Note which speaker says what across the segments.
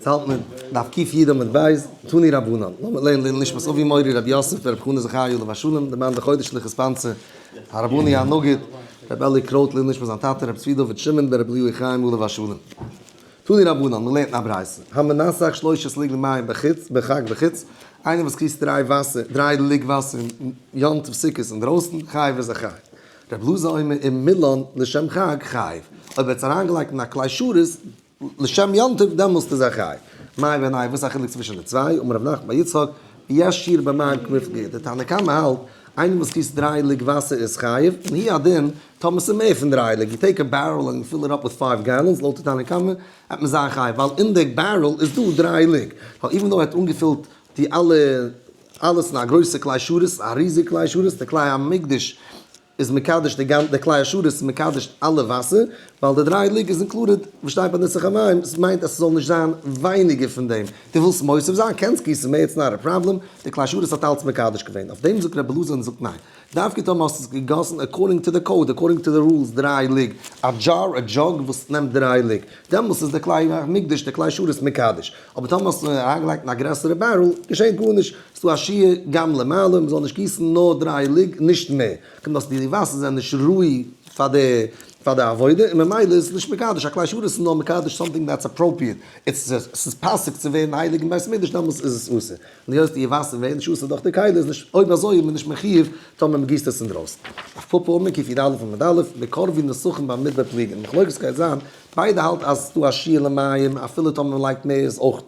Speaker 1: האלט מען דף קי עמוד ב', תנו רבנן, לאמיר לערנען לעילוי נשמת אבי מורי רבי יוסף ברב חנא זכריה עליו השלום, דער מאן דחודש לכת פנצע, הרבני הנגיד, רבי אלי קרויט לעילוי נשמת זיין טאטע רבי צבי דוד שמעון ברב אליהו חיים עליו השלום. תנו רבנן, מען לערנט אין א ברייתא, המנסך שלושת לוגין מים בחוץ, בחג בחוץ, איינער וואס גיסט דריי וואסער, דריי לוג וואסער אין יום טוב סוכות אינדרויסן, חייב איז ער חייב. רבי אלעזר אומר אם מילאן לשם חג חייב, אויב ער האט עס אריינגעלייגט אין א כלי שרת לשם יום טוב דעמאלסט איז ער חייב. מאי בינייהו וואס איז א חילוק צווישן די צוויי? אמר רב נחמן בר יצחק, יש שיעור במים כמפלגה, די תנא קמא האלט, איינער וואס גיסט דריי לוג וואסער איז חייב, און הוא הדין, טאמער ס'איז מער פון דריי לוג, you take a barrel and fill it up with five gallons, לויט די תנא קמא, וועט מען זיין חייב, ווייל אין די barrel איז דא דריי לוג, ווייל even though ער האט אנגעפילט די אלע אלעס אין א גרויסע כלי שרת, א ריזיג כלי שרת, די כלי המקדש איז מקדש די גאנ די כלי השרת איז מקדש אלע וואסער, ווייל די דריי לוג איז included וואס שטייט ביי ניסוך המים, עס מיינט אז ס'זאל נישט זיין ווייניגער פון דעם, דו ווילסט מוסיף זיין קענסט גיסן מער it's not a problem, די כלי שרת האט אלץ מקדש געווען, אויף דעם זאגט רבי אלעזר און זאגט ניין, דווקא טאמער האסט עס געגאסן according to the code, according to the rules דריי לוג, א דזשאר, א jug וואס נעמט דריי לוג, דעמאלס איז די כלי המקדש די כלי שרת מקדש, אבער טאמער האסטו אריינגעלייגט אין א גרעסערע barrel, געשענט גארנישט, ס'דא א שיעור גם למעלה, מ'זאל נישט גיסן נאר דריי לוג, נישט מער. קומט אויס די וואסער זענען נישט ראוי פאר די פאר די עבודה, און ממילא איז עס נישט מקדש, א כלי שרת איז נאר מקדש something that's appropriate, עס איז פאסיג צו ווערן הייליג אין בית המקדש דעמאלס איז עס אסור, און היות די וואסער ווערן נישט אסור דורך די כלי איז נישט, אויב אזוי איז מען נישט מחיוב טאמער מ'גיסט עס אינדרויסן. רב פפא אמר קי"א עמוד א', בקרבו נסכים במדבר פליגי, מחלוקת גייט זיין, ביידע האלט אז ס'דא א שיעור למים אפילו טאמער מ'לייגט מער איז אויך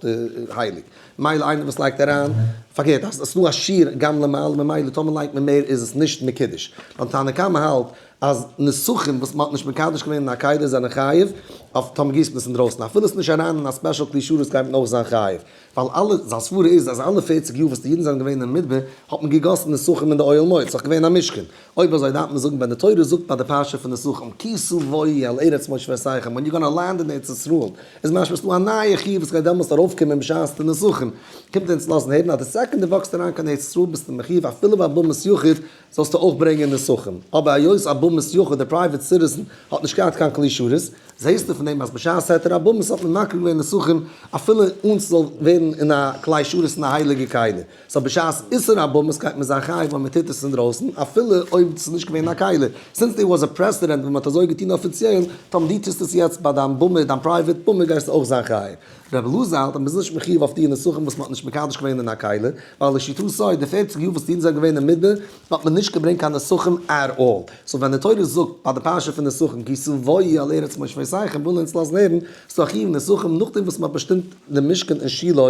Speaker 1: הייליג, מילא איינער וואס לייגט אריין, פארקערט אז ס'דא א שיעור גם למעלה ממילא טאמער לייגט מען מער איז עס נישט מקודש, ווייל תנא קמא האלט אז נסכים וואס מ'האט נישט מקדש געווען אין א כלי זענען חייב אויף טאמער גיסט מען עס אינדרויסן אפילו עס איז נישט אריין אין א special כלי שרת גייט מען אויך זיין חייב, ווייל אלע, זיין סברה איז אז אלע פערציג יאר וואס די אידן זענען געווען אין מדבר האט מען געגאסן נסכים אין די אוהל מועד, ס'איז דאך געווען א משכן, אויב אזוי דארף מען זאגן ווען די תורה זאגט ביי די פרשה פון נסכים כי תבואו אל ארץ מושבותיכם when you gonna land אין ארץ ישראל איז משמע ס'דא א נייע חיוב וואס גייט דעמאלסט ארויפקומען בשעת די נסכים קומט אונז לאזן הערן אז די second דו וואקסט אריין קיין ארץ ישראל ביסטו מחיוב אפילו ביי במת יחיד זאלסטו אויך ברענגען נסכים אבער היות א במת יחיד די private citizen האט נישט געהאט קיין כלי שרת זעהסטו פון דעם אז בשעת היתר הבמות האט מען מקריב געווען נסכים אפילו אן ס'זאל ווערן אין א כלי שרת אין א הייליגע כלי. so בשעת איסור הבמות גייט מען זיין חייב ווייל מען טוט עס אינדרויסן אפילו אויב ס'איז נישט געווען א כלי, since there was a precedent ווען מ'האט אזוי געטון אפיציעל, טאמער דו טוסט עס יעצט ביי דיין במה, דיין private במה גייסטו אויך זיין חייב. רבי אלעזר האלט אז מ'איז נישט מחיוב אויף די נסכים וואס מ'האט נישט מקדש געווען אין א כלי, ווייל לשיטתו די פערציג יאר וואס די אידן זענען געווען אין מדבר האט מען נישט געברענגט קיין נסכים at all. so ווען די תורה זאגט ביי די פרשה פון נסכים כי תבואו אל ארץ מושבותיכם וויל אונז לאזן הערן ס'דא א חיוב נסכים נאכדעם וואס מ'האט באשטימט די משכן אין שילה,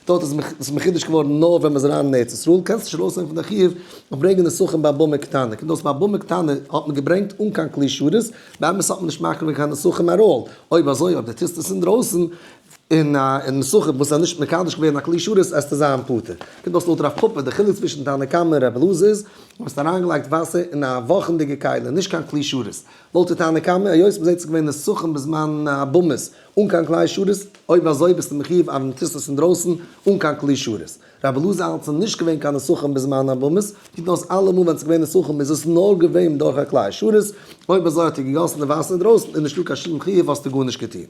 Speaker 1: דארט איז עס מחודש געווארן נאר ווען מ'איז אריין אין ארץ ישראל, קענסט נישט ארויסנעמען פון די חיוב אויף ברענגען נסכים ביי במה קטנה, קומט אויס ביי במה קטנה האט מען געברענגט אן קיין כלי שרת, באמת האט מען נישט מקריב געווען קיין נסכים at all, אויב אזוי אויב דו טוסט עס אינדרויסן אין א נסכים וואס איז נישט מקדש געווען א כלי שרת עסטו זיין פטור. קומט אויס לויט רב פפא די חילוק צווישן תנא קמא און רבי אלעזר איז, האסט אריינגעלייגט וואסער אין א וואכענדיגע כלי נישט קיין כלי שרת, לויט די תנא קמא היות מ'זעט ס'איז געווען נסכים בזמן הבמות אן קיין כלי שרת, אויב אזוי ביסטו מחיוב אז מ'טוט עס אינדרויסן אן קיין כלי שרת. רבי אלעזר האלט ס'איז נישט געווען קיין נסכים בזמן הבמות, קוקט אויס אלעמאל ווען ס'איז געווען נסכים איז עס נאר געווען דורך א כלי שרת, אויב אזוי האט ער געגאסן די וואסער אינדרויסן איז נישטא קיין שום חיוב האסטו גארנישט געטון.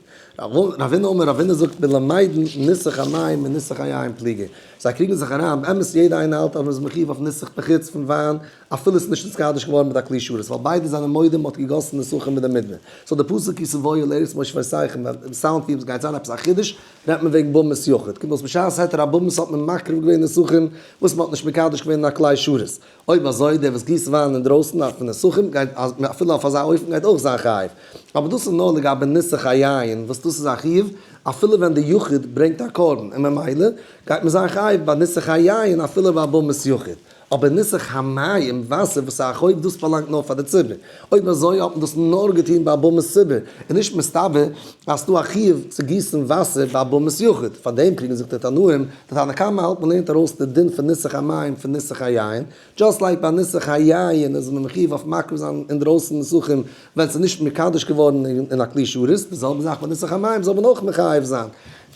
Speaker 1: רבינא אמר רבינא זאגט בלמדין ניסוך המים מניסוך היין פליגי, זיי קריגן זיך אריין, באמת יעדע איינער האלט אז מ'איז מחיוב אויף ניסוך בחוץ פון וויין אפילו עס איז נישט נתקדש געווארן מיט א כלי שרת, ווייל ביידע זענען מודה מ'האט געגאסן נסכים מיט די מדבר. so די פסוק כי תבואו אל ארץ מושבותיכם sound ווי עס גייט זיין עפעס א חידוש, רעדט מען וועגן במת יחיד. קומט אויס בשעת היתר הבמות האט מען מקריב געווען נסכים וואס מ'האט נישט מקדש געווען אין א כלי שרת. אויב אזוי דער וואס גיסט וויין אינדרויסן אויף נסכים גייט אפילו אויף אזא אופן גייט אויך זיין חייב. אבער דאס איז נאר לגבי ניסוך היין וואס דאס איז א חיוב אפילו ווען די יחיד ברענגט א קרבן און ממילא גייט מען זיין חייב ביי ניסוך היין אפילו ביי במת יחיד. אבער ניסוך המים, וואסער וואס איז א חוב דאס באלאנגט נאר פאר די ציבור. אויב אזוי האט מען דאס נאר געטון ביי במת ציבור, איז נישט מסתבר אז ס'דא א חיוב צו גיסן וואסער ביי במת יחיד. פאר דעם קריגן זיך די תנאים, די תנא קמא האלט מ'לערנט ארויס די דין פון ניסוך המים פון ניסוך היין, just like ביי ניסוך היין איז מען מחיוב אויף מקריב זיין אינדרויסן נסכים ווען ס'איז נישט מקדש געווארן אין א כלי שרת, די זעלבע זאך ביי ניסוך המים זאל מען אויך מחייב זיין.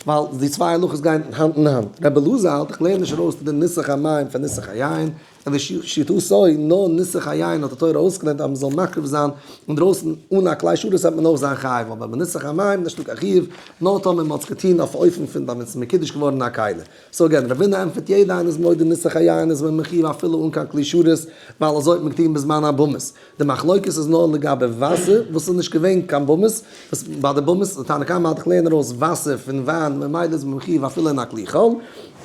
Speaker 1: ווייל די צוויי הלכות גייען האנט אין האנט. רבי אלעזר האלט איך לערן נישט ארויס די ניסוך המים פון ניסוך היין. און לשיטתו, נאר ניסוך היין האט די תורה אויסגעלערנט אז מ'זאל מקריב זיין אינדרויסן אן א כלי שרת וועט מען אויך זיין חייב, אבער ביי ניסוך המים נישטא קיין חיוב, נאר טאמער מ'האט עס געטון אויף אופן פון ווען ס'איז מקודש געווארן א כלי. so again, רבינא ענטפערט יעדע איינער איז מודה ניסוך היין איז מען מחיוב אפילו אן קיין כלי שרת, ווייל אזוי האט מען געטון בזמן הבמות. די מחלוקת איז נאר לגבי וואסער וואס איז נישט געווען קיין במות, וואס ביי די במות, די תנא קמא האלט איך לערן ארויס וואסער פון וויין ממילא איז מען מחיוב אפילו אין א כלי חול,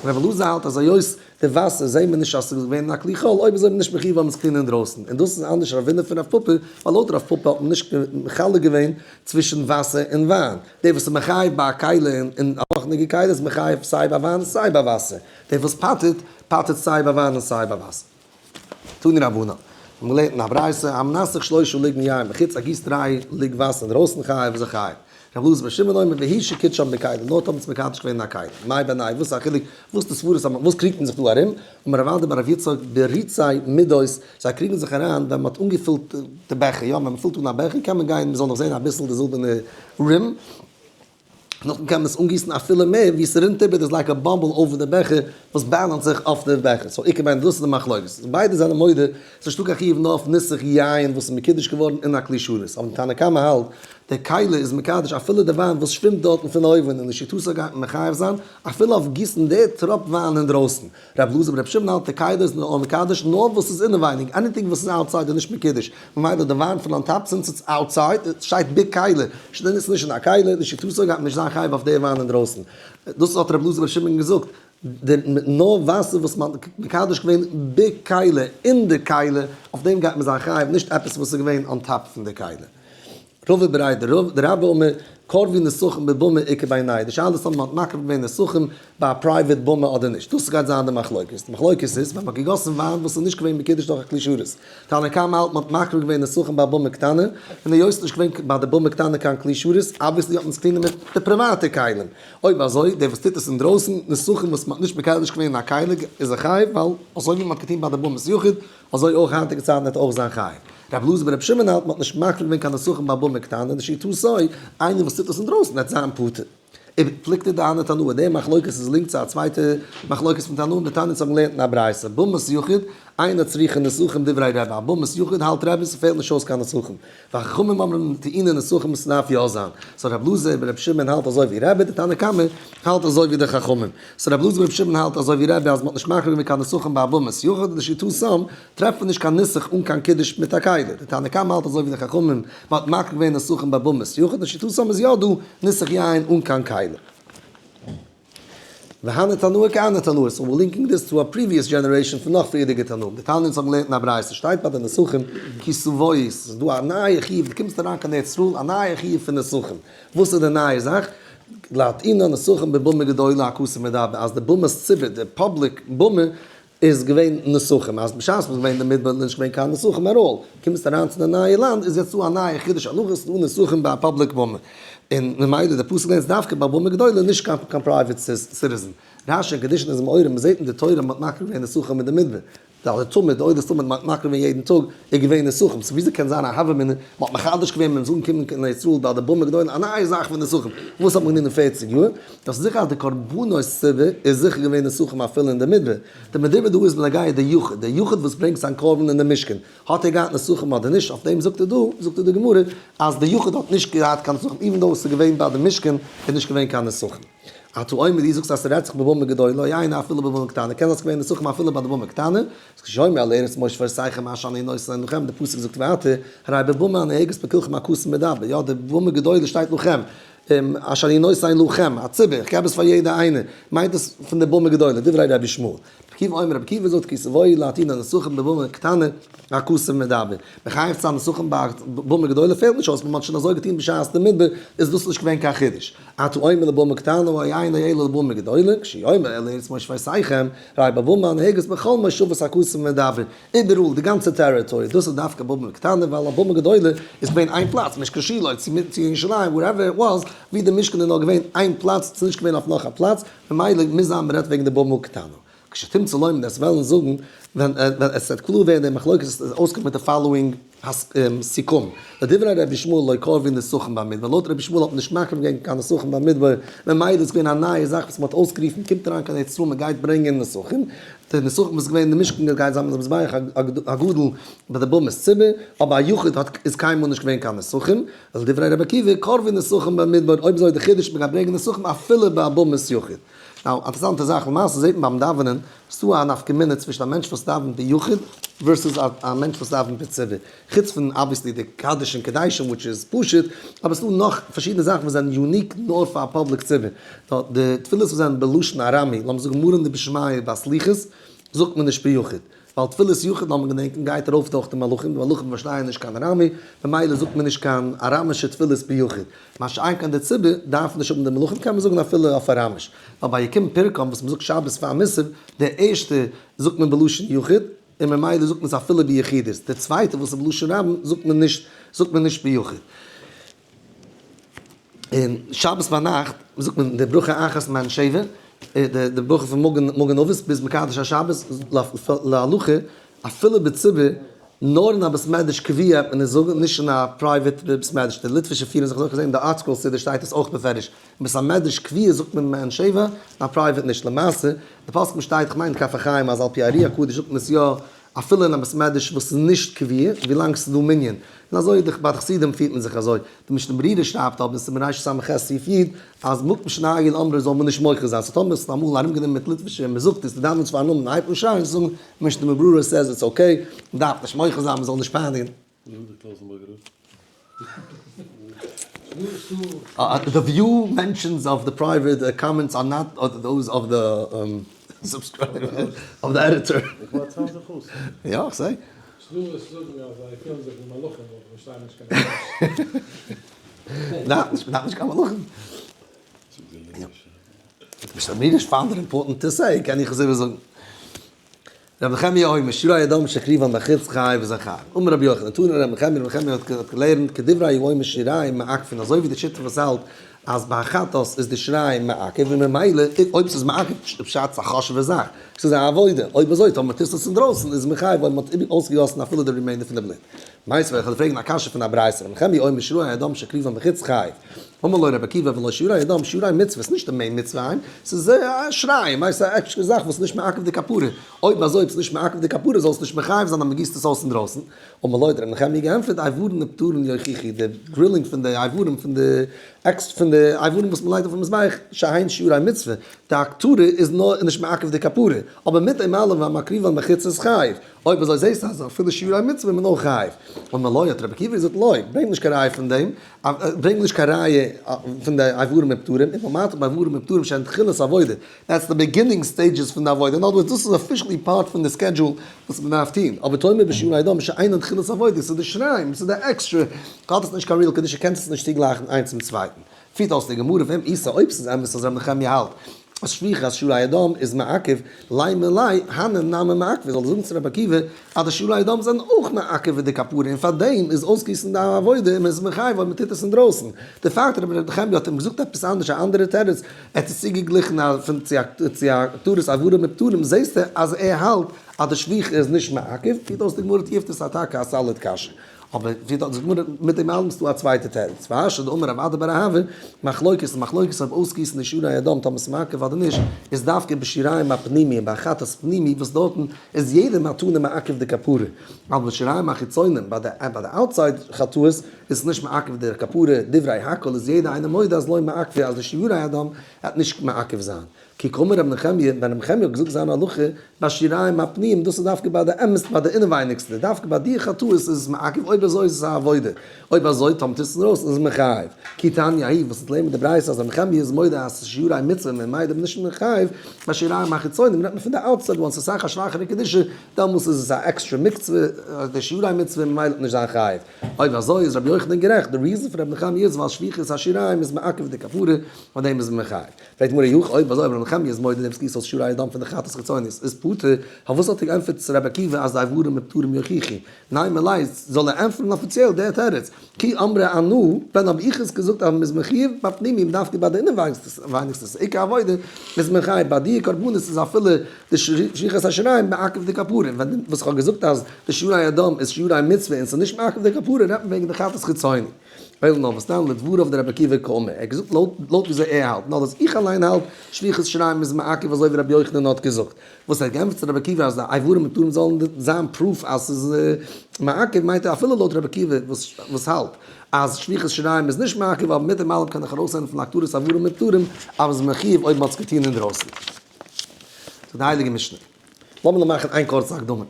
Speaker 1: רבי אלעזר האלט אז היות די וואסער זעהן מיר נישט אז ס'איז געווען אין א כלי חול, אויב אזוי איז מען נישט מחיוב ווייל מ'איז clean אינדרויסן, און דאס איז אנדערש רבינא פון רב פפא, ווייל לויט רב פפא האט מען נישט מחלק געווען צווישן וואסער און וויין, דער וואס איז מחייב ביי א כלי און א וואכנדיגע כלי איז מחייב סיי ביי וויין סיי ביי וואסער, דער וואס פטר'ט, פטר'ט סיי ביי וויין און סיי ביי וואסער. תנו רבנן, מיר האבן געלערנט אין א ברייתא, המנסך שלושה לוגין יין בחוץ, א גיסט דריי לוג וואסער אינדרויסן חייב איז ער חייב. רבי אלעזר בן שמעון אומר והוא שקידשן בכלי, נאר טאמער ס'איז מקדש געווען אין א כלי. מאי בינייהו, וואס איז א חילוק, וואס די סברות אז וואס קריגט מען זיך דא ארום? אמר רב אדא בר רב יצחק בריצי מידות, זיי קריגן זיך אריין ווען מ'האט אנגעפילט די בעכער, יא ווען מ'פילט אן א בעכער קען מען גיין מ'זאל נאך זען אביסל די זילבערנע rim, נאכדעם קען מען עס אנגיסן אפילו מער ווי ס'רינט איבער, דאס like א bubble over די בעכער וואס balance זיך אויף די בעכער, so איכא בינייהו דאס איז די מחלוקת, ביידע זענען מודה ס'נישטא קיין חיוב נאר אויף ניסוך יין וואס איז מקודש געווארן אין א כלי שרת, אבער די תנא קמא האלט די כלי איז מקדש אפילו די וויין וואס שווימט דארטן פון אויבן און לשיטתו גייט מען מחייב זיין אפילו אויף גיסן די טראפ וויין אינדרויסן, רבי אלעזר ברבי שמעון האלט די כלי איז נאר מקדש נאר וואס איז אינעווייניג, anything וואס איז outside איז נישט מקודש, ממילא די וויין פון on top since it's outside, שטייט בכלי, איז נישט אין א כלי, לשיטתו גייט מען נישט זיין חייב אויף די וויין אינדרויסן. דאס האט רבי אלעזר ברבי שמעון געזאגט, די נאר וואסער וואס מען האט מקדש געווען בכלי, אין די כלי, אויף דעם גייט מען זיין חייב, נישט עפעס וואס איז געווען on top פון די כלי. רבא בריה דרבא אמר, קרבו נסכים בבמה איכא בינייהו, די שאלה איז אויב מען האט מקריב געווען נסכים ביי א private במה אדער נישט, דאס גייט זיין די מחלוקת, די מחלוקת איז ווען מען האט געגאסן וויין וואס איז נישט געווען מקודש דורך א כלי שרת, תנא קמא האלט מען האט מקריב געווען נסכים ביי א במה קטנה, און היות ס'איז נישט געווען ביי די במה קטנה קיין כלי שרת, obviously האט מען עס clean מיט די פריוואטע כלים, אויב אזוי דער וואס טוט עס אינדרויסן, נסכים וואס מען האט נישט מקדש געווען אין א כלי איז ער חייב, ווייל אזוי ווי מען האט געטון ביי די במת יחיד, אזוי אויך היינטיגע צייטן וועט אויך זיין חייב. רבי אלעזר ברבי שמעון האלט מען האט נישט מקריב געווען קיין נסכים ביי במה קטנה, לשיטתו, איינער וואס טוט עס אינדרויסן וועט זיין פטור. ובפלוגתא דהני תנאי, די מחלוקת איז linked צו א צווייטע מחלוקת פון תנאים, דתניא האבן געלערנט אין א ברייתא, במת יחיד, אינה צריכה נסכים דברי רבי, א במת יחיד האלט רבי ס'פעלט נישט אויס קיין נסכים, וחכמים אומרים טעונין נסכים ס'דארף יא זיין, so רבי אלעזר ברבי שמעון האלט אזוי ווי רבי, די תנא קמא האלט אזוי ווי די חכמים, so רבי אלעזר ברבי שמעון האלט אזוי ווי רבי אז מ'האט נישט מקריב געווען קיין נסכים ביי א במת יחיד, לשיטתם טרעפט מען נישט קיין נוסח אן קיין קידוש מיט א כלי, די תנא קמא האלט אזוי ווי די חכמים, מ'האט מקריב געווען נסכים ביי במת יחיד, לשיטתם איז יא דא ניסוך יין אן קיין כלי. והני תנאי כהני תנאי, so we're linking this to a previous generation פון נאך פריערדיגע תנאים, די תנאים האבן געלערנט אין א ברייתא, שטייט ביי די נסכים כי תבואו, ס'איז דא א נייע חיוב, דו קומסט אריין קיין ארץ ישראל, א נייע חיוב פון נסכים, וואס איז די נייע זאך? להטעינה נסכים בבמה גדולה הכתוב מדבר, אז די במת ציבור, די public במה, איז געווען נסכים, אז בשעת מ'איז געווען אין די מדבר איז נישט געווען קיין נסכים at all, קומסט אריין צו די נייע לאנד איז יעצט דא א נייע חידוש הלכה ס'איז דא נסכים ביי א public במה, און ממילא די פסוק לערנט דווקא ביי במה גדולה נישט קיין קיין private citizen. רש"י אין קידושין איז מעורר, מ'זעט אין די תורה מ'האט מקריב געווען נסכים אין די מדבר, די תמיד, די עולת תמיד מ'האט מקריב געווען יעדן טאג איז געווען נסכים, so וויאזוי קען זיין א הוה אמינא מ'האט מחדש געווען ווען מ'איז אנגעקומען קיין ארץ ישראל ביי די במה גדולה א נייע זאך פון נסכים, וואס האט מען געטון אין פערציג יאר? דאס איז זיכער אז די קרבנות ציבור איז זיכער געווען נסכים אפילו אין די מדבר. די מדובר דא איז בנוגע די יחיד, די יחיד וואס ברענגט זיין קרבן אין די משכן, האט ער געהאט נסכים אדער נישט, אויף דעם זאגט ער דא, זאגט ער די גמרא, אז די יחיד האט נישט געהאט קיין נסכים, even though עס איז געווען ביי די משכן איז נישט געווען קיין נסכים. אתה אומר דו זאגסט אז ס'רעדט זיך בבמה גדולה, אינו אפילו בבמה קטנה, קען זיין ס'איז געווען נסכים אפילו ביי די במה קטנה, כשהוא אומר אל ארץ מושבותיכם אשר אני נותן לכם, די פסוק זאגט ווייטער, הרי בבמה הנוהגת בכולכם הכתוב מדבר, יא די במה גדולה שטייט לכם, אשר אני נותן לכם, א ציבור, איך געב עס פאר יעדע איינער, מיינט עס פון די במה גדולה, דברי רבי ישמעאל. רבי עקיבא אומר, רבי עקיבא זאגט כי תבואו להטעינה נסכים בבמה קטנה, הכתוב מדבר. מחייב צו זיין נסכים ביי במה גדולה פעלט נישט אויס, מען האט שוין אזוי געטון בשעת די מדבר, איז דאס נישט געווען קיין חידוש. אתה אומר לבמה קטנה או אינו אלא לבמה גדולה, כשהוא אומר אל ארץ מושבותיכם, הרי בבמה הנוהגת בכל מושבות הכתוב מדבר. איבעראל, די גאנצע territory, דאס איז דווקא במה קטנה, ווייל א במה גדולה איז געווען איין פלאץ, משכן שילה, צו ירושלים, wherever it was, ווי די משכן איז נאר געווען איין פלאץ, ס'איז נישט געווען אויף נאך א פלאץ, ממילא מוז זיין מ'רעדט וועגן די במה קטנה. כשתמצא לומר דאס וועלן זאגן, ווען עס וועט קלאר ווערן די מחלוקת עס וועט אויסקומען מיט די following סיכום. לדברי רבי ישמעאל לא קרבו נסכים במדבר, לויט רבי ישמעאל האט מען נישט מקריב געווען קיין נסכים במדבר, ממילא איז געווען א נייע זאך וואס מ'האט אויסגערופן, קומט אריין קיין ארץ ישראל מ'גייט ברענגען נסכים. די נסכים וואס איז געווען אין די משכן גייט זיין ביים מזבח הגדול ביי די במת ציבור, אבער א יחיד האט איז קיינמאל נישט געווען קיין נסכים, אז דברי רבי עקיבא קרבו נסכים במדבר, אויב אזוי איז די חידוש מ'גייט ברענגען נסכים אפילו ביי א במת יחיד. Now, אינטערעסאנטע זאך, למעשה זעט מען ביים דאווענען, ס'דא א נפקא מינה צווישן א מענטש וואס דאווענט ביחיד versus א מענטש וואס דאווענט בציבור. חוץ פון obviously די קדיש און קדשים which איז פשוט, אבער ס'דא נאך פארשידענע זאכן וואס זענען unique נאר פאר א public ציבור. די תפילות וואס זענען בלשון ארמי, לאמיר זאגן מרן דבשמיא ביי סליחות, זאגט מען נישט ביחיד. ווייל תפילת יחיד לאמיר געדענקען גייט ארויף דורך די מלאכים, די מלאכים פארשטייען נישט קיין אראמי, ממילא זאגט מען נישט קיין אראמישע תפילות ביחיד. מה שאין כן די ציבור דארף נישט האבן די מלאכים קען מען זאגן אפילו אויף אראמיש. ווייל ביי יקום פרקם וואס מען זאגט שבת פאר מוסף, די ערשטע זאגט מען בלשון יחיד, און ממילא זאגט מען עס אפילו ביחידות, די צווייטע וואס איז בלשון רבים זאגט מען נישט זאגט מען נישט ביחיד. און שבת ביינאכט זאגט מען די ברכה אחת מעין שבע, די ברכה פון מגן מגן אבות ביז מקדש השבת להלכה אפילו בציבור, נאר אין א בית מדרש קבוע וועט מען עס זאגן, נישט אין א private בית מדרש, די ליטווישע פירן זיך אזוי, כ'זעה אין די ArtScroll סידור שטייט עס אויך בפירוש, אין בית המדרש קבוע זאגט מען מעין שבע, אין א private נישט, למעשה די פוסקים שטייט כ'מיין כף החיים אז על פי ארי הקדוש זאגט מען עס יא אפילו אין א בית מדרש וואס איז נישט קבוע, ווילאנג ס'איז דא מנין. און אזוי די ביי די חסידים פירט מען זיך אזוי. די משנה ברורה שרייבט אבער אין סימן רס"ח סעיף י' אז מקום שנהגו לאומרו זאל מען נישט מוחה זיין. So טאמער ס'איז אמאל ארומגענומען מיט ליטווישע און מ'זאגט עס, מ'דאווענט פארן עמוד און הייבט אן שרייען זאגן משנה ברורה says it's okay, מ'דארף נישט מוחה זיין, מ'זאל נישט פייניגן. The view mentions of the private comments are not those of the subscriber of the editor. יא, איך זעה. מ'דארף נישט קיין מלאכים. מיר found it important to say, קען איך עס איבערזאגן. רבי נחמיה אומר, שירי אדם שהקריבן בחוץ חי וזכר. אמר רבי יוחנן, תנא רבי נחמיה, רבי נחמיה האט געלערנט, כדברי האומר שיריים מעכבין, אזוי ווי די שיטה וואס האלט אז ביי חטאת איז די שיריים מעכב, און ממילא אויב ס'איז מעכב פשט ס'איז א חשוב'ע זאך, ס'איז א עבודה, אויב אזוי טאמער מ'טוט עס אינדרויסן איז מחייב אויב מ'האט אויסגעגאסן אפילו די remainder פון די בלוט. מיתיבי וועל איך דיר פרעגן א קשיא פון א ברייתא, רבי נחמיה אומר שירי הדם שהקריבן בחוץ חייב. אמר לו רבי עקיבא ולא שירי הדם שירי מצוה, ס'איז נישט די main מצוה היינט, ס'איז א שיריים, הייסט א עקסטרע זאך וואס איז נישט מעכב די כפרה, אויב אזוי אויב ס'איז נישט מעכב די כפרה זאל עס נישט מחייב זיין אז מ'גיסט עס אויס אינדרויסן. אמר לו האט רבי נחמיה געענטפערט איברים ופטורין יוכיחו, די grilling פון די איברים פון די עקס פון די איברים וואס מ'לייגט אויפן מזבח שהן שירי מצוה, די הקטרה איז נאר נישט מעכב די כפרה, אבער מיט דעם אלעם והמקריבן בחוץ איז חייב. אויב אזוי זעסטו אז אפילו שירי מצוה איז מען אויך חייב. אמר לו האט רבי עקיבא געזאגט לא, ברענג נישט קיין ראיה פון דעם, ברענג נישט קיין ראיה פון די איברים ופטורים, אם אמרת באיברים ופטורים שהן תחילת עבודה, that's the beginning stages פון די עבודה, in other words דאס איז officially part פון די schedule וואס מען דארף טון, אבער תאמר בשירי הדם שאינן תחילת עבודה, ס'איז די שיריים, ס'איז די עקסטרע, האט עס נישט קיין real קדושה קענסט עס נישט צוגלייכן איינס צום צווייטן. פירט אויס די גמרא ואם איתא אויב ס'איז אמת אז ר' נחמיה האלט אז שפיכת שירי הדם איז מעכב, לימא ליה הני נמי מעכבי זאל ער זאגן צו רבי עקיבא אז די שירי הדם זענען אויך מעכב ווי די כפרה און פארדעם איז אויסגיסן די עבודה און מ'איז מחייב אויב מ'טוט עס אינדרויסן. די פאקט רבי נחמיה האט אים געזאגט עפעס אנדערש א אנדערע תירוץ, ער האט עס צוגעגליכן א פון צו א צו א הקטרת איברים ופטורים זעסטו אז ער האלט אז די שפיכה איז נישט מעכב, פירט אויס די גמרא תיובתא ס'איז טאקע א solid קשיא. אבער ווי דארט זאגט גמרא מיט דעם אלעם איז דא א צווייטע תירוץ, והשתא דאמר רב אדא בר אהבה, מחלוקת איז מחלוקת אויב אויסגיסן די שירי הדם טאמער ס'איז מעכב אדער נישט, איז דווקא בשיריים הפנימיים ביי חטאת פנימי וואס דארטן איז יעדע מתנה מעכב די כפרה, אבל בשיריים החיצונים ביי די ביי די outside חטאות איז עס נישט מעכב די כפרה, דברי הכל איז יעדע איינער מודה אז לא מעכבי אז די שירי הדם וועט נישט מעכב זיין. כי קאמר רבי נחמיה, ווען רבי נחמיה האט געזאגט זיין הלכה, בשיריים הפנימיים, דאס איז דווקא ביי די אמת, ביי די אינעווייניגסטע, דווקא ביי די חטאות איז עס מעכב, אויב אזוי איז עס א עבודה, אויב אזוי טאמער טוט עס אינדרויסן איז עס מחייב. כי תניא ההיא, וואס אונז לערנען מיט די ברייתא אז רבי נחמיה איז מודה אז שירי מצוה און ממילא איז מען נישט מחייב, בשיריים החיצונים רעדט מען פון די outside ones, ס'איז אסאך א שוואכערע קדושה, דעמאלס איז עס א עקסטרע מצוה, די שירי מצוה ממילא וועט נישט זיין חייב. אויב אזוי איז רבי יוחנן גערעכט, די reason פון רבי נחמיה איז ווייל שפיכת השיריים איז מעכב די כפרה, פאר דעם איז מען מחייב. פרעגט מר' יוחאי, אויב אזוי רבי נחמיה איז מודה דעם ס'גיסט אויס שירי הדם פון די חטאת חיצונית איז פטור, פארוואס האט ער געענטפערט צו רבי עקיבא אז די איברים ופטורים יוכיחו? נימא ליה, זאל ער ענטפערן אפיציעל דער תירוץ, כי אמרי אנא, ווען האב איך עס געזאגט אז מ'איז מחויב בפנימיים דווקא ביי די אינעווייניגסטע עיקר עבודה איז מען חייב, ביי די קרבנות איז אפילו די שפיכת השיריים מעכב די כפרה, ווען וואס איך האב געזאגט אז די שירי הדם איז שירי מצוה און ס'איז נישט מעכב די כפרה רעדט מען וועגן די חטאת חיצוני. ווייל נאר וואס דען לדבריו דרבי עקיבא קאמר, ער האט געזאגט לויט לויט וויאזוי ער האלט, נאר וואס איך אליין האלט, שפיכות שיריים איז מעכב אזוי ווי רבי יוחנן האט געזאגט. וואס ער האט געענטפערט צו רבי עקיבא אז די איברים הפטורים זאלן זיין proof אז ס'איז מעכב מיינט ער אפילו לויט רבי עקיבא וואס וואס האלט אז שפיכות שיריים איז נישט מעכב אבער מיט דעם אלעם קען איך ארויסנעמען פון הקטרת איברים הפטורים אז מ'איז מחיוב אויב מ'האט עס געטון אינדרויסן. זאגט די הייליגע משנה. לאמיר נאר מאכן איין קורצע הקדמה.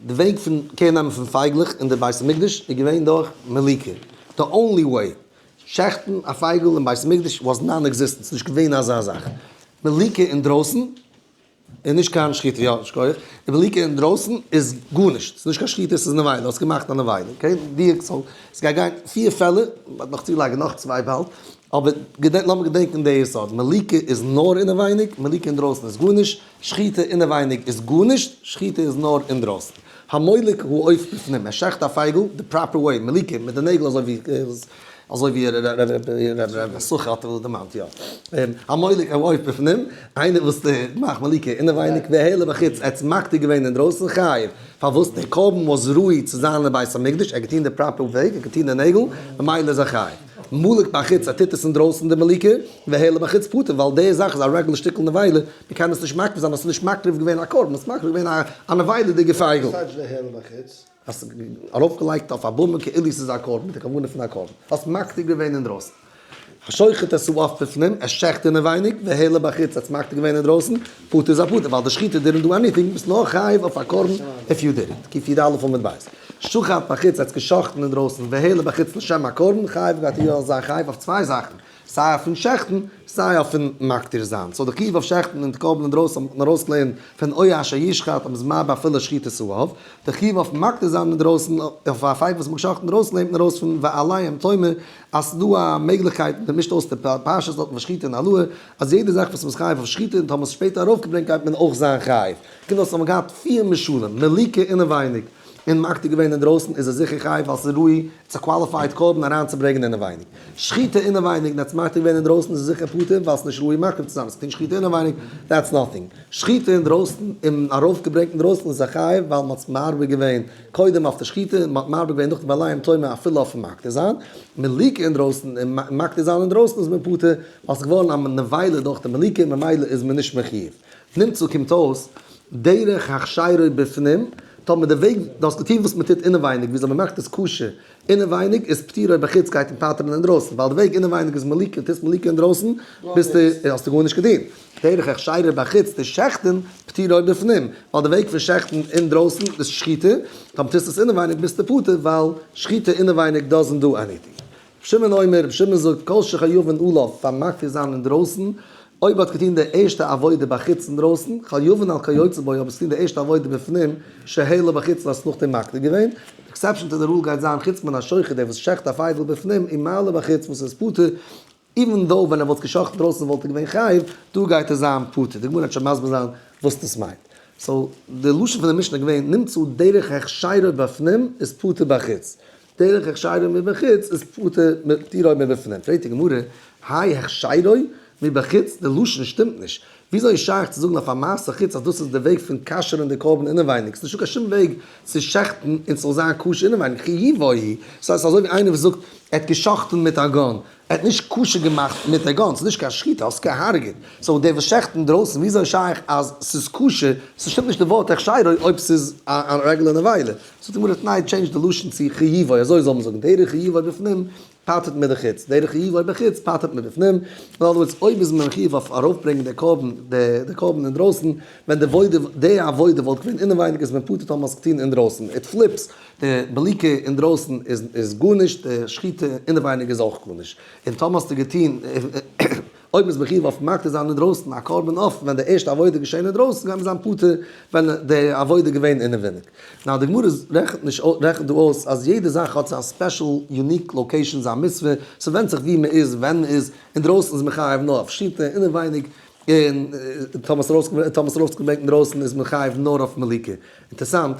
Speaker 1: די וועג פון קער נעמען פון פייגלעך אין די בית המקדש איז געווען דורך מליקה. The only way. שעכטן א פייגל אין בית המקדש was non-existent, ס'איז נישט געווען אזא זאך. מליקה אינדרויסן איז נישט קיין שחיטה, יא, שכוח. די מליקה אינדרויסן איז גארנישט, ס'איז נישט קיין שחיטה, ס'איז נבילה, האסט געמאכט א נבילה, okay? די so, ס'גייט גיין פיר פעלער, מ'וועט נאך צולייגן נאך צוויי באלד, אבער געדענק, לאמיר געדענקען די יסוד, מליקה איז נאר אינעווייניג, מליקה אינדרויסן איז גארנישט, שחיטה אינעווייניג איז גארנישט, שחיטה איז נאר אינדרויסן. המולק העוף בפנים, ער שעכט א פייגל די proper way, מליקה מיט די נעגל אזוי ווי אזוי ווי ר' סוכר האט דערמאנט, יא. המולק העוף בפנים, איינער וואס מאכט מליקה אינעווייניג, והעלה בחוץ, ער האט עס מקטיר געווען אינדרויסן, חייב. פארוואס? דער קרבן was ראוי צו זיין אין בית המקדש, ער האט געטון די proper וועג, ער האט געטון די נעגל, ממילא איז ער חייב. מלק בחוץ, ער טוט עס אינדרויסן די מליקה, והעלה בחוץ פטור, ווייל די זאך איז א רעגולער שטיקל נבילה, מען קען עס נישט מקריב זיין, האסט נישט מקריב געווען א קרבן, האסט מקריב געווען א נבילה'דיגע פייגל.
Speaker 2: וואס טייטש והעלה בחוץ?
Speaker 1: האסט ארויפגעלייגט אויף א במה כאילו ס'איז א קרבן, מיט די כוונה פון א קרבן, האסט מקטיר געווען אינדרויסן. השוחט את העוף בפנים, ער שעכט אינעווייניג, והעלה בחוץ, האסט מקטיר געווען אינדרויסן, פטור איז א פטור, ווייל די שחיטה didn't do anything, ביסט נאר חייב אויף א קרבן if you did it. קי"א עמוד ב'. שחט בחוץ, ער האט געשחט'ן אינדרויסן, והעלה בחוץ לשם הקרבן, חייב גייט ער יא זיין חייב אויף צוויי זאכן, סיי אויפן שעכטן, סיי אויפן מקטיר זיין. so די חיוב אויף שעכטן און די קרבן אינדרויסן האט מען ארויסגעלערנט פון או אשר ישחט אז מ'איז מרבה אפילו שחיטת העוף. די חיוב אויף מקטיר זיין אינדרויסן אויף א פייגל וואס מ'האט געשחט'ן אינדרויסן לערנט מען ארויס פון ועליהם תאמר אז ס'איז דא א מעגליכקייט, מ'מישט אויס די פרשיות דארט פון שחיטה און העלאה, אז יעדע זאך וואס מ'איז חייב אויף שחיטה און טאמער ס'איז שפעטער ארויפגעברענגט גייט מען אויך זיין חייב. קומט אויס אז מ'האט געהאט פיר משלים, מליקה אינעווייניג און מקטיר געווען אינדרויסן איז ער זיכער חייב ווייל ס'איז ראוי, it's a qualified קרבן אריינצוברענגען אינעווייניג. שחיטה אינעווייניג און האט עס מקטיר געווען אינדרויסן איז ער זיכער פטור ווייל ס'איז נישט ראוי מקריב צו זיין, עס איז שחיטה אינעווייניג, that's nothing. שחיטה אינדרויסן און ארויפגעברענגט אינדרויסן איז ער חייב ווייל מ'האט עס מרבה געווען קודם אויף די שחיטה און מ'האט מרבה געווען נאכדעם ועליהם תאמר אפילו אויפן מקטיר זיין. מליקה אינדרויסן און מקטיר זיין אינדרויסן איז מען פטור ווייל ס'איז געווארן א נבילה דורך די מליקה ממילא איז מען נישט מחיוב. נמצא קומט אויס דרך הכשרו בפנים, טאמער די וועג דו האסט געטון וואס מען טוט אינעווייניג וויאזוי מען מאכט עס כשר אינעווייניג איז פטורו בחוץ גייט אים פטר'ן אינדרויסן ווייל די וועג אינעווייניג איז מליקה טוסט מליקה אינדרויסן ביסטו האסטו גארנישט געטון. דרך הכשרו בחוץ די שעכטן פטורו בפנים ווייל די וועג פון שעכטן אינדרויסן איז שחיטה טאמער טוסט עס אינעווייניג ביסטו פטור ווייל שחיטה אינעווייניג doesn't do anything. ר' שמעון אומר, ר' שמעון זאגט, כל שחייבין עליו פאר מקטיר זיין אינדרויסן, אויב האט געטון די ערשטע עבודה בחוץ אינדרויסן, חייבין על כיוצא בו, אויב האסט געטון די ערשטע עבודה בפנים, שהעלה בחוץ און האסט נאכדעם מקטיר געווען, exception to the rule גייט זיין חוץ מן השוחט דער וואס שעכט א פייגל בפנים ומעלה בחוץ וואס איז פטור, even though ווען ער וואלט געשאכטן אינדרויסן וואלט ער געווען חייב, דא גייט ער זיין פטור. די גמרא וועט שוין מסביר זיין וואס דאס מיינט. so די לשון פון די משנה איז געווען נמצא דרך הכשרו בפנים איז פטור בחוץ. דרך הכשרו מבחוץ איז פטור פטורו מבפנים. פרעגט די גמרא, האי הכשרו מבחוץ, די לשון שטימט נישט. וויאזוי איז שייך צו זאגן אויף א מעשה חוץ אז דאס איז די וועג פון כשר'ן די קרבן אינעווייניג? ס'איז נישטא קיין שום וועג צו שעכטן און ס'זאל זיין כשר אינעווייניג, חיובו הוא. ס'הייסט אזוי ווי איינער וואס זאגט ער האט געשאכטן מיט א gun, ער האט נישט כשר געמאכט מיט א gun, ס'איז נישט קיין שחיטה, האסט געהארגעט. so דער וואס שעכט אינדרויסן, וויאזוי איז שייך אז ס'איז כשר? ס'שטימט נישט די ווארט הכשרו אויב ס'איז א רעגולער נבילה. זאגט די גמרא תנאי change די לשון צו חיובו, אזוי זאל מען זאגן, דרך חיובו בפנים פטר'ט מבחוץ, דרך חיובו בחוץ פטר'ט מבפנים, אין other words אויב איז מען מחיוב אויף ארויפברענגען די קרבן די קרבן אינדרויסן, ווען די עבודה די עבודה וואלט געווען אינעווייניג איז מען פטור טאמער האסט געטון אינדרויסן, it flips, די מליקה אינדרויסן איז איז גארנישט, די שחיטה אינעווייניג איז אויך גארנישט, און טאמער האסטו געטון. אויב מ'איז מחיוב אויף מקטיר זיין אינדרויסן א קרבן עוף ווען די ערשטע עבודה געשען אינדרויסן גייט מען זיין פטור ווען די עבודה געווען אינעוויניג. now די גמרא רעכנט נישט רעכנט דא אויס אז יעדע זאך האט זיין special unique location זיין מצוה, ס'ווענדט זיך ווי מ'איז ווען מ'איז, אינדרויסן איז מען חייב נאר אויף שחיטה, אינעווייניג און טאמער ס'איז ארויסגעברענגט אינדרויסן איז מען חייב נאר אויף מליקה. אינטערסאנט,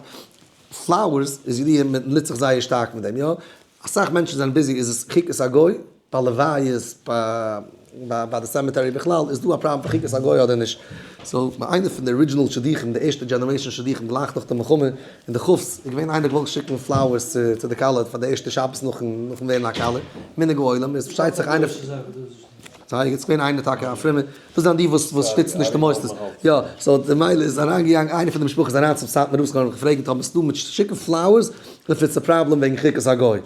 Speaker 1: flowers איז ידוע מען נוצט זיך זייער שטארק מיט דעם, יא? אסאך מענטשן זענען busy איז עס חוקת הגוי, ביי לוויות, ביי ביי די cemetery בכלל, איז דא א פראבלעם פון חוקת הגוי אדער נישט? so ביי איינע פון די original שידוכים, די ערשטע generation שידוכים גלייך נאך די מלחמה, אין די כף'ס, איז געווען איינער געוואלט שיקן flowers צו די כלה פאר די ערשטע שבת נאכן ווערן א כלה, מנהג העולם איז פארשטייט זיך איינער זיי איז געווען איינער טאקע א פרומער, דאס זענען די וואס וואס שטיצן נישט די מוסדות, יא, so די מילא איז אריינגעגאנגען איינער פון די משפחה איז אריין צום סאטמאר רב זכרונו לברכה געפרעגט אויב עס איז דא מיט שיקן flowers if it's a problem וועגן חוקת הגוי,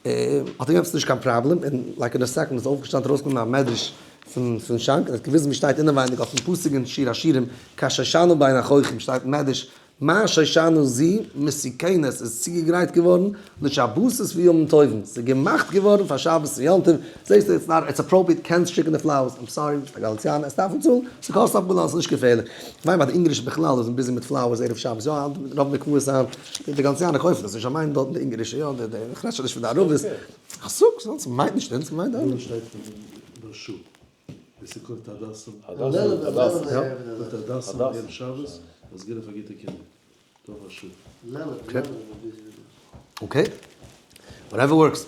Speaker 1: האט ער געזאגט ס'איז נישט קיין פראבלעם, און like אין א second איז אויפגעשטאנען ארויסגענומען א מדרש פון פון שאנק און האט געוויזן ווי שטייט אינעווייניג אויפן פסוק אין שיר השירים כשושנה בין החוחים שטייט אין מדרש מה שושנה זו מסוכנת איז צוגעגרייט געווארן לשבתות וימים טובים, ס'איז געמאכט געווארן פאר שבת און יום טוב, זעסטו it's not, it's appropriate קענסט שיקן די flowers, I'm sorry ביסט א גאליציאנער עס דארף מען צאלן, ס'קאסט אפ גאלאן ס'איז נישט געפערליך, כ'מיין ביי די אונגארישע בכלל איז מען busy מיט flowers ערב שבת, יא רוב מקוואות היינט, די גאליציאנער קויפן עס נישט, זיי מיינען דארטן די אונגארישע, יא די די, כ'רעד שוין נישט פון די אראבערס, כ'זאג, ס'מיינט נישט אונז, ס'מיינט די אראבער.
Speaker 2: ווער ס'קויפט הדסים, קויפט הדסים ערב שבת, א סגולה פאר גוטע קינדער. דא א שעה.
Speaker 1: okay, whatever works.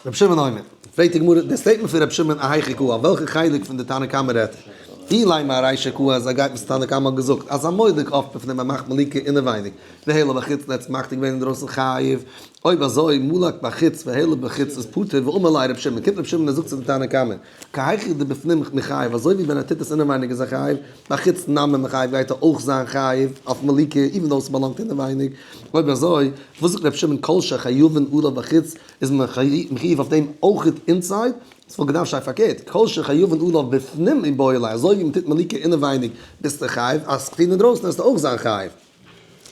Speaker 1: רבי שמעון אומר, פרעגט די גמרא, די statement פון רבי שמעון אהיכא קאי, אויף וועלכע חלק פון די תנא קמא רעדט ער? אילימא ארישא קאי אז ער גייט וואס תנא קמא האט געזאגט, אז המולק אף בפנים ער מאכט מליקה אינעווייניג, והעלה בחוץ נעץ מאכט ער געווען אינדרויסן חייב, אויב אזוי מלק בחוץ והעלה בחוץ איז פטור, ואמר ליה רבי שמעון, קומט רבי שמעון און זאגט צו די תנא קמא, כי היכי דבפנים מיחייב, אזוי ווי ווען ער טוט עס אינעווייניג איז ער חייב, בחוץ נמי מיחייב גייט ער אויך זיין חייב אויף מליקה even though ס'באלאנגט אינעווייניג, אויב אזוי וואס זאגט רבי שמעון כל שחייבין עליו בחוץ איז מען מחויב אויף דעם אויכעט inside, ס'וואלט געדארפט שטיין פארקערט, כל שחייבין עליו בפנים מיבעי ליה, אזוי ווי מ'טוט מליקה אינעווייניג ביסטו חייב, אז ס'טוט אינדרויסן וועסטו אויך זיין חייב.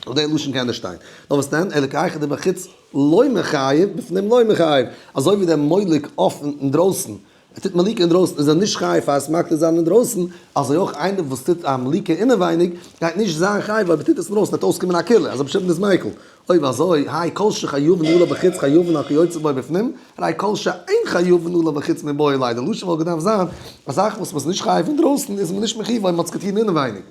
Speaker 1: אויף די לשון קען נישט שטיין. נאר וואס דען, אלא כי היכי דבחוץ לא מיחייב, בפנים לא מיחייב. אזוי ווי דער מולק אפן אינדרויסן, ער טוט מליקה אינדרויסן איז ער נישט חייב פאר עס מקטיר זיין אינדרויסן, אזוי אויך איינער וואס טוט א מליקה אינעווייניג גייט נישט זיין חייב אויב ער טוט עס אינדרויסן וועט אויסקומען א קולא, אזוי פשוט איז מיקל. אויב אזוי, האי כל שחייבין עליו בחוץ חייבין על כיוצא בו בפנים, הרי כל שאין חייבין עליו בחוץ מיבעי ליה, די לשון וואלט געדארפט זיין, א זאך וואס מ'איז נישט חייב אינדרויסן איז מען נישט מחויב אויב מ'האט עס געטון אינעווייניג.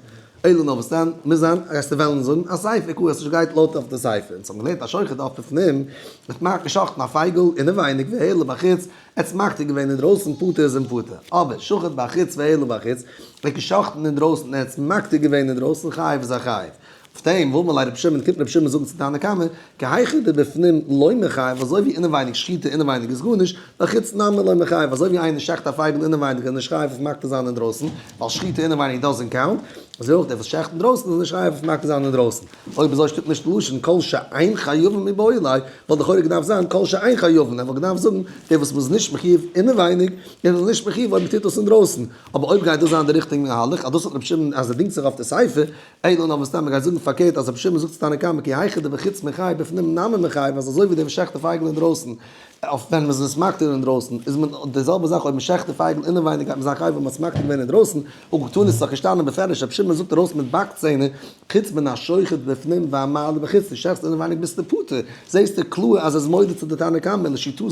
Speaker 1: אלא נאר וואס דען מוז זיין גייסטו וועלן זאגן אז סיפא קאי אז ס'גייט לויט אויף די סיפא, אונז האבן געלערנט השוחט עוף בפנים האט מאכט געשאכטן א פייגל אינעווייניג והעלה בחוץ, עטס מקטיר געווען אינדרויסן פטור איז אים פטור, אבער שחט בחוץ והעלה בחוץ, האט געשאכטן אינדרויסן עטס מקטיר געווען אינדרויסן חייב איז א חייב. אויף דעם ואמר ליה רבי שמעון קומט רבי שמעון זאגן צו תנא קמא, כי היכי דבפנים לא מיחייב אזוי ווי אינעווייניג שחיטה אינעווייניג איז גארנישט, בחוץ נמי לא מיחייב אזוי ווי איינער שעכט א פייגל אינעווייניג איז נישט חייב אויף מקטיר זיין אינדרויסן, ווייל שחיטה אינעווייניג doesn't count, אזוי אויך דער וואס שעכט אינדרויסן איז נישט חייב אויף מקטיר זיין אינדרויסן. אויב אזוי שטימט נישט לשון כל שאין חייבין מיבעי ליה, וואלט לכאורה געדארפט זיין כל שאין חייבין, ער וואלט געדארפט זאגן דער וואס מ'איז נישט מחויב אינעווייניג איז נישט מחויב אויב מ'טוט דאס אינדרויסן, אבער אויב גייט דאס זיין די ריכטיגע מהלך אז דאס האט רבי שמעון אז ער דינגט זיך אויף די סיפא, אלא נאר וואס דען מ'גייט זאגן פארקערט אז רבי שמעון זאגט צו תנא קמא כי היכי דבחוץ מיחייב בפנים נמי מיחייב אז אזוי ווי דער וואס שעכט די פייגל אינדרויסן אויף ווען מ'איז עס מקטיר אינדרויסן איז מען די זעלבע זאך אויב מ'שעכט די פייגל אינעווייניג גייט מען זיין חייב ווען מ'האט עס מקטיר געווען אינדרויסן, הא קתני ס'איז דאך געשטאנען בפירוש רבי שמעון זאגט ארויס מיט באק צענער חוץ מן השוחט בפנים והמעלה בחוץ דו שעכסט אינעווייניג ביסטו פטור, זעסטו קלאר אז ער איז מודה צו די תנא קמא לשיטתו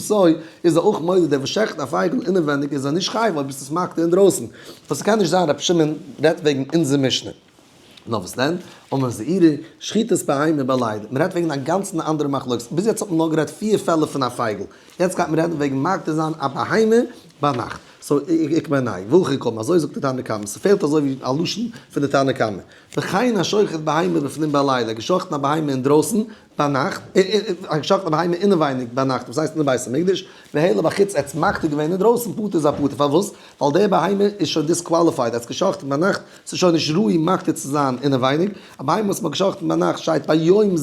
Speaker 1: איז ער אויך מודה דער וואס שעכט א פייגל אינעווייניג איז ער נישט חייב אויב ביסט עס מקטיר אינדרויסן, וואס ס'קען נישט זיין רבי שמעון רעדט וועגן אונזער משנה. נאר וואס דען? אמר זעירי, שחיטת בהמה בלילה. מען רעדט וועגן א גאנצן אנדערע מחלוקת. ביז יעצט האט מען נאר גערעדט פיר פעלער פון א פייגל. יעצט גייט מען רעדן וועגן מקטיר זיין א בהמה ביינאכט. so איך מיין ניין. והכי קאמר, אזוי זאגט די תנא קמא. ס'פעלט אזוי ווי א לשון פון די תנא קמא. וכן השוחט בהמה בפנים בלילה, געשחט'ן א בהמה אינדרויסן ביינאכט, געשחט'ן א בהמה אינעווייניג ביינאכט, וואס הייסט אין די בית המקדש, והעלה בחוץ עטס מקטיר געווען אינדרויסן פטור איז א פטור, פארוואס? ווייל די בהמה איז שוין disqualified, עטס געשחט'ן ביינאכט, ס'איז שוין נישט ראוי מקטיר צו זיין אינעווייניג, א בהמה וואס מ'האט געשחט'ן ביינאכט שטייט ביום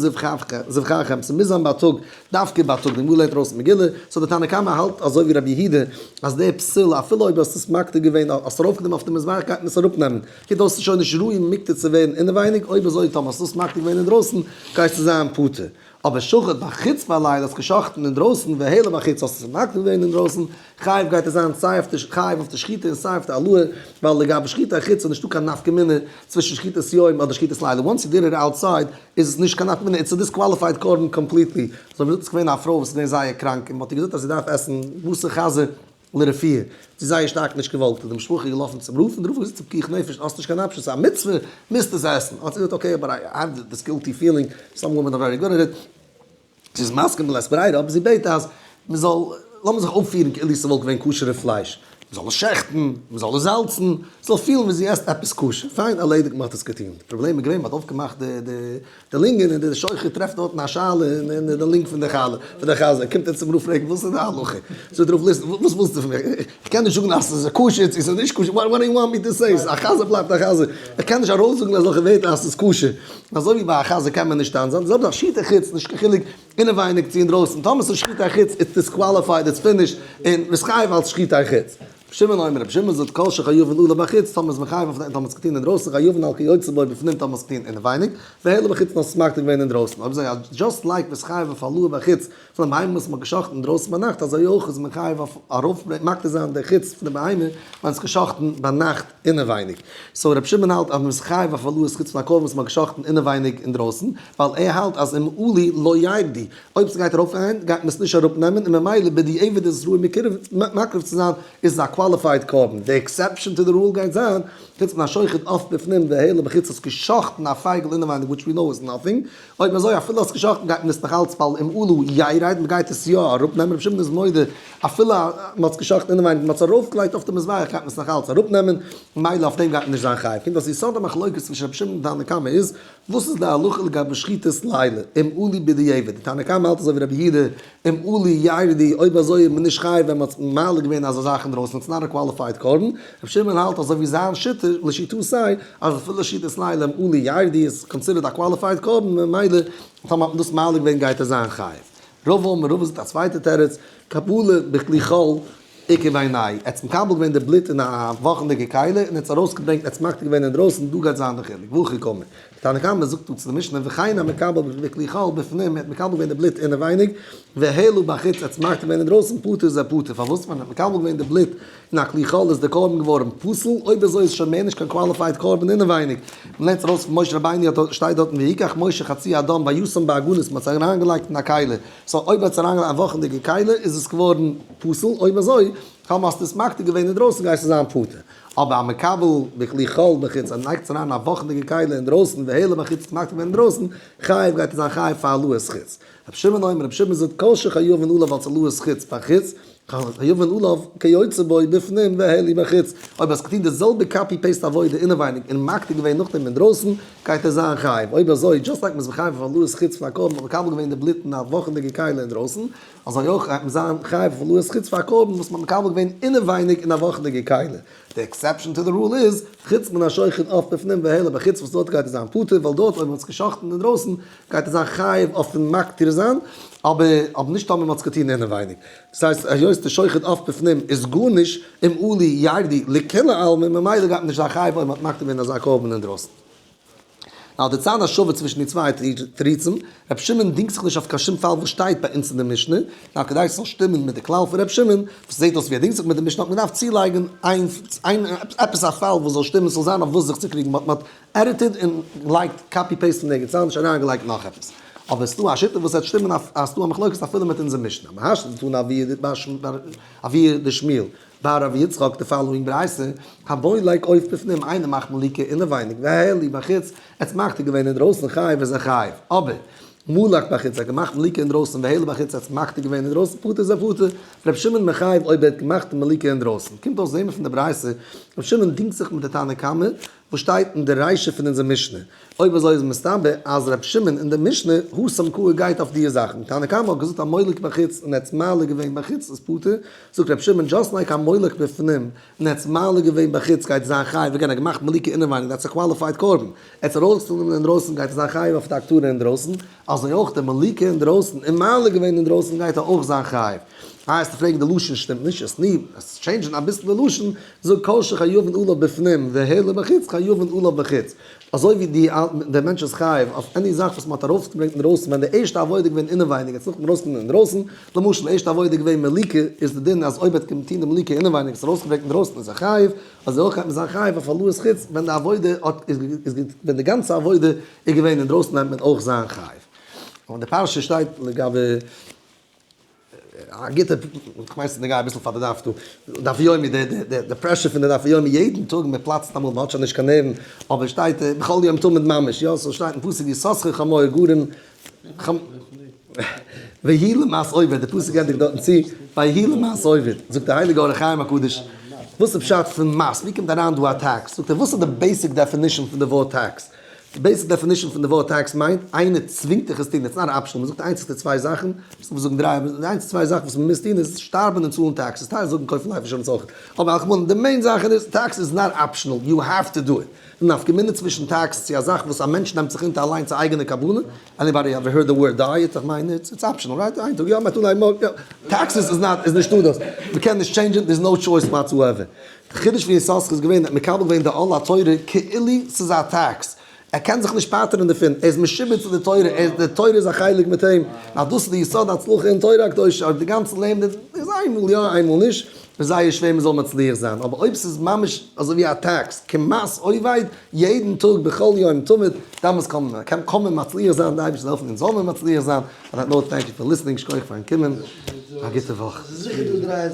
Speaker 1: זבחכם, ס'מוז זיין בייטאג, דווקא בייטאג, די גמרא לערנט ארויס אין מגילה, so די תנא קמא האלט אזוי ווי רבי יהודה, אז די פסול אפילו אויב האסט עס מקטיר געווען, האסט ארויפגענומען אויף די מזבח גייט מען עס אראפנעמען, קומט אויס ס'איז שוין נישט ראוי מוקטר צו ווערן אינעווייניג, אויב אזוי טאמער האסטו עס מקטיר געווען אינדרויסן גייסטו זיין פטור, אבער שחט בחוץ בלילה האסט געשחט'ן אינדרויסן והעלה בחוץ האסט עס מקטיר געווען אינדרויסן, חייב גייט עס זיין סיי אויף די חייב אויף די שחיטה און סיי אויף די העלאה, ווייל לגבי שחיטה החוץ איז נישטא קיין נפקא מינה צווישן שחיטת יום אדער שחיטת לילה, once you did it outside איז עס נישט קיין נפקא מינה, it's a disqualified קרבן completely, אזוי ווי מ'זאגט עס איז געווען א פרוי וואס איז געווען זייער קראנק און מ'האט איר געזאגט אז זי דארף עסן בשר חזיר, לרפואה, זי זייער שטארק נישט געוואלט, איז די משפחה געלאפן צום רב, און דער רב האט געזאגט ס'איז פיקוח נפש, האסט נישט קיין option, ס'איז א מצוה, מוזט עס עסן, האט זי געזאגט okay אבער I have this guilty feeling, some women are very good at it, זי איז מסכים בלית ברירה, אבער זי בעט אז מ'זאל, לאמיר זיך אויפפירן כאילו ס'וואלט געווען כשר'ע פלייש. מ'זאל עס שעכטן, מ'זאל עס זאלצן, ס'זאל פילן ווי זי עסט עפעס כשר. פיין, ערלעדיגט, מ'האט עס געטון. די פראבלעם איז געווען, מ'האט אויפגעמאכט די די די לונגען און די שוחט טרעפט דארטן א שאלה אין די לונג פון די חלה, פון די חזיר. קומט ער צום רב פרעגן, וואס איז די הלכה? זאגט דער רב, listen, וואס ווילסטו פון מיר? איך קען נישט זאגן אז ס'איז כשר צו ס'איז נישט כשר, what do you want me to say? א חזיר בלייבט א חזיר. איך קען נישט ארויסזאגן אזעלכע ווערטער אז ס'איז כשר. אזוי ווי ביי א חזיר קען מען נישט דן זיין, די זעלבע זאך שחיטה חוץ, נישט קיין חילוק אינעווייניג צו אינדרויסן, טאמער ס'איז שחיטה חוץ it's disqualified it's finished, און מ'איז חייב אלס שחיטה חוץ. רבי שמעון אומר, רבי שמעון זאגט כל שחייבין עליו בחוץ, טאמער איז מען חייב אויף דעם טאמער ס'איז געטון אינדרויסן חייבין על כיוצא בו בפנים טאמער ס'איז געטון אינעווייניג, והעלה בחוץ נאר ס'איז מקטיר געווען אינדרויסן. אויב אזוי אז just like מ'איז חייב אויף העלאה בחוץ פון די בהמה וואס מ'האט געשחט'ן אינדרויסן ביינאכט אזוי אויך איז מען חייב אויף ארויף מקטיר זיין די חוץ פון די בהמה ווען ס'איז געשחט'ן ביינאכט אינעווייניג. so רבי שמעון האלט אז מ'איז חייב אויף העלאת חוץ פון א קרבן וואס מ'האט געשחט'ן אינעווייניג אינדרויסן, ווייל ער האלט אז אם עלה לא ירדו, אויב ס'גייט ארויפגיין גייט מען עס נישט אראפנעמען און ממילא בדיעבד איז עס ראוי מקריב צו זיין, איז עס א qualified קרבן. די exception to the rule גייט זיין, חוץ מן השוחט עוף בפנים והעלה בחוץ האסט געשחט'ן א פייגל אינעווייניג which we know is nothing, אויב אזוי אפילו האסט געשחט'ן גייט מען עס נאך אלץ ווייל אם עלה ירד מ'גייט עס יא אראפנעמען, רבי שמעון איז מודה אפילו מ'האט עס געשחט'ן אינעווייניג מ'האט עס ארויפגעלייגט אויף די מזבח גייט מען עס נאך אלץ אראפנעמען, ממילא אויף דעם גייט מען נישט זיין חייב. קומט אויס יסוד המחלוקת צווישן רבי שמעון און תנא קמא איז, וואס איז די הלכה לגבי שחיטת לילה, אם עלו בדיעבד, די תנא קמא האלט אזוי ווי רבי יהודה, אם עלו ירדו, אויב אזוי איז מען נישט חייב ווען מ'האט מעלה געווען אזא זאך אינדרויסן, it's not a qualified קרבן, רבי שמעון האלט אזוי ווי זיין שיטה, לשיטתו, אז אפילו שחיטת לילה אם עלו ירדו איז considered א qualified קרבן, ממילא טאמער האט מען דאס מעלה געווען גייט ער זיין חייב. רבא אמר רבא זאגט א צווייטע תירוץ, קבלה בכלי חול איכא בינייהו, ער האט מקבל געווען די בלוט אין א וואכענדיגע כלי און ער האט עס ארויסגעברענגט ער האט עס מקטיר געווען אינדרויסן, דא גייט זיין די חילוק, והכי קאמר. די תנא קמא זאגט דא צו די משנה וכן המקבל בכלי חול בפנים, ער האט מקבל געווען די בלוט אינעווייניג, והעלה בחוץ ער האט עס מקטיר געווען אינדרויסן, פטור איז ער פטור, פארוואס ווען ער האט מקבל געווען די בלוט אין א כלי חול איז די קרבן געווארן פסול, אויב אזוי איז שוין מער נישט קיין qualified קרבן אינעווייניג, מען לערנט ארויס פון משה רבינו האט שטייט דארטן ויקח משה חצי הדם וישם בעגנות מען האט עס אריינגעלייגט אין א כלי, so אויב האט עס אריינגעלייגט א וואכענדיגע כלי איז עס געווארן פסול, אויב אזוי טאמער האסטו עס מקטיר געווען אינדרויסן גייסטו זיין פטור, אבער המקבל בכלי חול בחוץ אז מ'לייגט עס אריין אין א וואכענדיגע כלי אינדרויסן והעלה בחוץ מקטיר געווען אינדרויסן, חייב גייט ער זיין חייב פאר העלאת חוץ. רבי שמעון אומר רבי שמעון זאגט כל שחייבין עליו אלס העלאת חוץ בחוץ, חייבין עליו כיוצא בו בפנים והעלו בחוץ, אויב האסט געטון די זעלבע copy paste עבודה אינעווייניג און מקטיר געווען נאכדעם אינדרויסן, גייט ער זיין חייב, אויב אזוי just like מ'איז מחייב אויף העלאת חוץ פון א קרבן האט מקבל געווען די בלוט אין א וואכענדיגע כלי אינדרויסן, אזוי אויך גייט מען זיין חייב אויף העלאת חוץ פאר א קרבן וואס מ'האט מקבל געווען אינעווייניג אין א וואכענדיגע כלי. די exception to the rule איז, חוץ מן השוחט עוף בפנים והעלה בחוץ וואס דארט גייט ער זיין פטור ווייל דארט אויב מ'האט עס גע'שחט'ן אינדרויסן גייט ער זיין חייב אויפן מקטיר זיין, אבער אבער נישט טאמער מ'האט עס געטון אינעווייניג. דאס הייסט היות די שוחט עוף בפנים איז גארנישט אם עלו ירדו לכולי עלמא ממילא גייט מען נישט זיין חייב אויב מ'האט מקטיר געווען אזא קרבן אינדרויסן. נאר די צד השווה צווישן די צוויי תירוצים, רבי שמעון דינגט זיך נישט אויף קיין שום פאל וואס שטייט ביי אונז אין די משנה, נאר כדי ס'זאל שטימען מיט די כלל פון רבי שמעון, וואס זעט אויס ווי ער דינגט זיך מיט די משנה האט מען געדארפט צולייגן איין איין עפעס א פאל וואס זאל שטימען ס'זאל זיין אויף וואס זיך צו קריגן באט מ'האט edited און געלייגט copy paste פון ערגעץ אנדערש אריינגעלייגט נאך עפעס. אבער ס'דא א שיטה וואס וועט שטימען אויף אז ס'דא א מחלוקת אפילו מיט אונזער משנה. אבער השתא דתנא אבוה דשמואל בר רבי יצחק די following ברייתא, המולק עוף בפנים איינער מאכט מליקה אינעווייניג והעלה בחוץ, עס מקטיר געווען אינדרויסן חייב איז ער חייב, אבער מלק בחוץ ער האט געמאכט מליקה אינדרויסן והעלה בחוץ עס מקטיר געווען אינדרויסן פטור איז ער פטור, רבי שמעון מחייב אויב ער האט געמאכט מליקה אינדרויסן, קומט אויס זעהן מיר פון די ברייתא, רבי שמעון דינגט זיך מיט די תנא קמא וואס שטייט אין די רישא פון אונזער משנה, אויב אזוי איז מסתבר אז ר' שמעון אין די משנה התם קאי גייט אויף דיע זאכן, תנא קמא האט געזאגט המולק בחוץ און ער האט מעלה געווען בחוץ איז פטור, זאגט ר' שמעון just like המולק בפנים און ער האט מעלה געווען בחוץ גייט זיין חייב again ער האט געמאכט מליקה אינעווייניג that's a qualified קרבן, ער האט ארויסגענומען אינדרויסן גייט ער זיין חייב אויף די הקטרה אינדרויסן, אזוי אויך די מליקה אינדרויסן און מעלה געווען אינדרויסן גייט ער אויך זיין חייב. איי וועסטו פרעגן די לשון שטימט נישט, עס ני, עס change ן אביסל די לשון, זאג כל שחייבין עליו בפנים והעלה בחוץ חייבין עליו בחוץ. אזוי ווי די דער מענטש איז חייב אויף any זאך וואס מען האט ארויסגעברענגט אינדרויסן ווען די ערשטע עבודה איז געווען אינעווייניג יעצט נאכדעם ארויסקומען אינדרויסן, למשל די ערשטע עבודה איז געווען מליקה איז די דין אז אויב ער האט געטון די מליקה אינעווייניג עס ארויסגעברענגט אינדרויסן איז ער חייב, אזוי אויך גייט מען זיין חייב אויף העלאת חוץ ווען די עבודה האט איז ווען די גאנצע עבודה איז געווען אינדרויסן גייט מען אויך זיין חייב. און די פרשה שטייט לגבי א גוטע, כ'מיין ס'איז נוגע אביסל פאר די דף דא, דף יומי, די די די pressure פון די דף יומי יעדן טאג מען פלאצט אמאל מען האט שוין נישט קיין נערוון, אבער שטייט בכל יום תמיד ממש, יא ס'שטייט אין פסוק יששכר חמור גרם ויהי למס עובד, די פסוק ענדיגט דארטן צו ויהי למס עובד, זאגט די הייליגע אור החיים הקדוש. וואס איז פשט פון מס? ווי קומט אריין דא א tax? זאגט ער, וואס איז די basic definition פון די ווארט tax? די basic definition פון די ווארט tax מיינט, איינער צווינגט דיך עס טון, it's not optional, מען זאגט איינס צו צוויי זאכן, איך זאגן דריי, אבער די איינס צו צוויי זאכן וואס מען מוז טון איז שטארבן און צאלן taxes, טייל זאגן קויפן life insurance אויך, אבער על כל פנים די main זאך איז, tax איז not optional, you have to do it. נפקא מינה צווישן tax צו א זאך וואס א מענטש נעמט זיך אונטער אליינס א אייגענע קבלה, anybody ever heard the word diet? איך מיין it's optional right? איין טאג יא, מען טאר איינמאל יא, taxes איז not, איז נישטא דאס, מען קען נישט change ען, there is no choice whatsoever. די חידוש פון יששכר איז געווען, ער האט מקבל געווען די עול התורה כאילו ס'איז א tax, ער קען זיך נישט פטר'ן דערפון, ער איז משועבד צו די תורה, ער איז, די תורה איז א חלק מיט אים, אז דאס איז די יסוד ההצלחה אין תורה הקדושה, אויב די גאנצע לעבן איז איינמאל יא איינמאל נישט, איז זייער שווער מען זאל מצליח זיין, אבער אויב ס'איז ממש אזוי ווי א tax, כמס עובד, יעדן טאג בכל יום תמיד, דאמאלס קען מען, קען מען מצליח זיין, די אייבערשטער זאל העלפן אונז זאל מען מצליח זיין, on that note thank you for listening, שכוח פארן קומען, א גוטע וואך.
Speaker 3: ס'איז זיכער דא דריי זאכן.